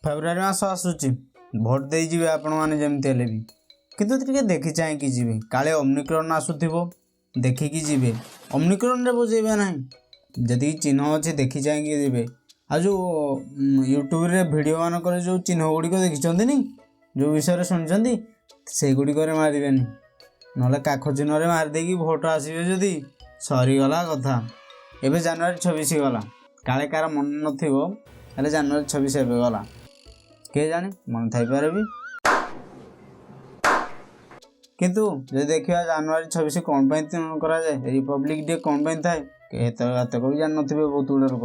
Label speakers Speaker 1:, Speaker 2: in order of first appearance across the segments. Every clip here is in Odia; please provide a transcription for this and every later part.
Speaker 1: ଫେବୃଆରୀ ମାସ ଆସୁଛି, ଭୋଟ ଦେଇଯିବେ ଆପଣମାନେ ଯେମିତି ହେଲେ ବି, କିନ୍ତୁ ଟିକେ ଦେଖି ଚାହିଁକି ଯିବେ, କାଳେ ଓମିକ୍ରନ୍ ଆସୁଥିବ, ଦେଖିକି ଯିବେ। ଓମିକ୍ରନ୍ରେ ବଜେଇବେ ନାହିଁ, ଯେତିକି ଚିହ୍ନ ଅଛି ଦେଖି ଚାହିଁକି ଯିବେ। ଆଉ ଯେଉଁ ୟୁଟ୍ୟୁବରେ ଭିଡ଼ିଓ ମାନଙ୍କରେ ଯେଉଁ ଚିହ୍ନ ଗୁଡ଼ିକ ଦେଖିଛନ୍ତିନି, ଯେଉଁ ବିଷୟରେ ଶୁଣିଛନ୍ତି, ସେଇଗୁଡ଼ିକରେ ମାରିବେନି, ନହେଲେ କାଖ ଚିହ୍ନରେ ମାରିଦେଇକି ଭୋଟ ଆସିବେ ଯଦି ସରିଗଲା କଥା। ଏବେ ଜାନୁଆରୀ 26 ଗଲା, କାଳେ କାହାର ମନେ ନଥିବ, ହେଲେ ଜାନୁଆରୀ 26 ଏବେ ଗଲା, କିଏ ଜାଣେ ମନେ ଥାଇପାରେ ବି। କିନ୍ତୁ ଯଦି ଦେଖିବା ଜାନୁଆରୀ 26 କ'ଣ ପାଇଁ କରାଯାଏ, ରିପବ୍ଲିକ୍ ଡେ କ'ଣ ପାଇଁ ଥାଏ, ଏତକ ବି ଜାଣିନଥିବେ ବହୁତ ଗୁଡ଼ିଏ ଲୋକ,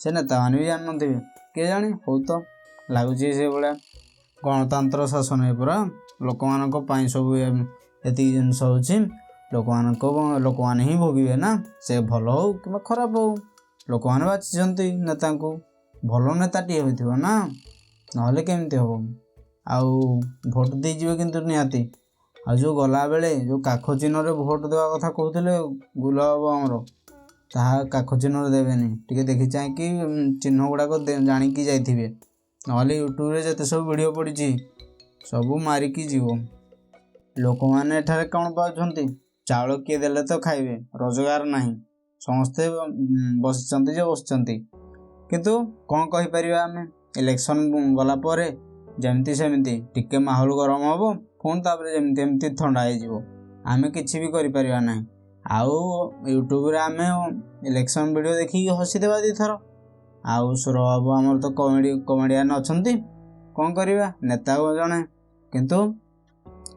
Speaker 1: ସେ ନେତାମାନେ ବି ଜାଣିନଥିବେ, କିଏ ଜାଣେ। ହଉ ତ ଲାଗୁଛି ସେଇଭଳିଆ ଗଣତନ୍ତ୍ର ଶାସନ ଏ ପୁରା ଲୋକମାନଙ୍କ ପାଇଁ ସବୁ ଏତିକି ଜିନିଷ ହେଉଛି, ଲୋକମାନେ ହିଁ ଭୋଗିବେ ନା, ସେ ଭଲ ହଉ କିମ୍ବା ଖରାପ ହଉ, ଲୋକମାନେ ବାଛିଛନ୍ତି ନେତାଙ୍କୁ, ଭଲ ନେତାଟିଏ ହୋଇଥିବ ନା, ନହେଲେ କେମିତି ହେବ। ଆଉ ଭୋଟ ଦେଇଯିବେ କିନ୍ତୁ ନିହାତି। ଆଉ ଯେଉଁ ଗଲାବେଳେ ଯେଉଁ କାଖ ଚିହ୍ନରେ ଭୋଟ ଦେବା କଥା କହୁଥିଲେ ଗୁଲ ବାବୁ ଆମର, ତାହା କାଖ ଚିହ୍ନରେ ଦେବେନି, ଟିକେ ଦେଖି ଚାହିଁକି ଚିହ୍ନ ଗୁଡ଼ାକ ଜାଣିକି ଯାଇଥିବେ, ନହେଲେ ୟୁଟ୍ୟୁବରେ ଯେତେ ସବୁ ଭିଡ଼ିଓ ପଡ଼ିଛି ସବୁ ମାରିକି ଯିବ। ଲୋକମାନେ ଏଠାରେ କ'ଣ ପାଉଛନ୍ତି? ଚାଉଳ କିଏ ଦେଲେ ତ ଖାଇବେ, ରୋଜଗାର ନାହିଁ, ସମସ୍ତେ ବସିଛନ୍ତି ଯେ ବସିଛନ୍ତି। କିନ୍ତୁ କ'ଣ କହିପାରିବା ଆମେ? ଇଲେକ୍ସନ୍ ଗଲା ପରେ ଯେମିତି ସେମିତି ଟିକେ ମାହୋଲ ଗରମ ହେବ, ପୁଣି ତାପରେ ଯେମିତି ଏମିତି ଥଣ୍ଡା ହେଇଯିବ, ଆମେ କିଛି ବି କରିପାରିବା ନାହିଁ। ଆଉ ୟୁଟ୍ୟୁବରେ ଆମେ ଇଲେକ୍ସନ୍ ଭିଡ଼ିଓ ଦେଖିକି ହସିଦେବା ଦୁଇଥର। ଆଉ ସୁର ବାବୁ ଆମର ତ କମେଡ଼ିଆନ୍ ଅଛନ୍ତି, କ'ଣ କରିବା, ନେତା ଜଣେ କିନ୍ତୁ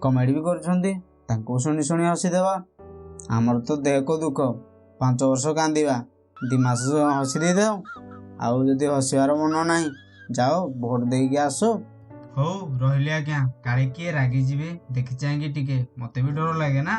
Speaker 1: କମେଡ଼ି ବି କରୁଛନ୍ତି, ତାଙ୍କୁ ଶୁଣି ଶୁଣି ହସିଦେବା। ଆମର ତ ଦେହକୁ ଦୁଃଖ, 5 ବର୍ଷ କାନ୍ଦିବା, 2 ମାସ ହସି ଦେଇଥାଉ। ଆଉ ଯଦି ହସିବାର ମନ ନାହିଁ, ଯାଅ ଭୋଟ ଦେଇକି ଆସ। ହଉ ରହିଲି ଆଜ୍ଞା, କାଳେ କିଏ ରାଗିଯିବେ, ଦେଖି ଚାହିଁକି ଟିକେ, ମୋତେ ବି ଡର ଲାଗେ ନା।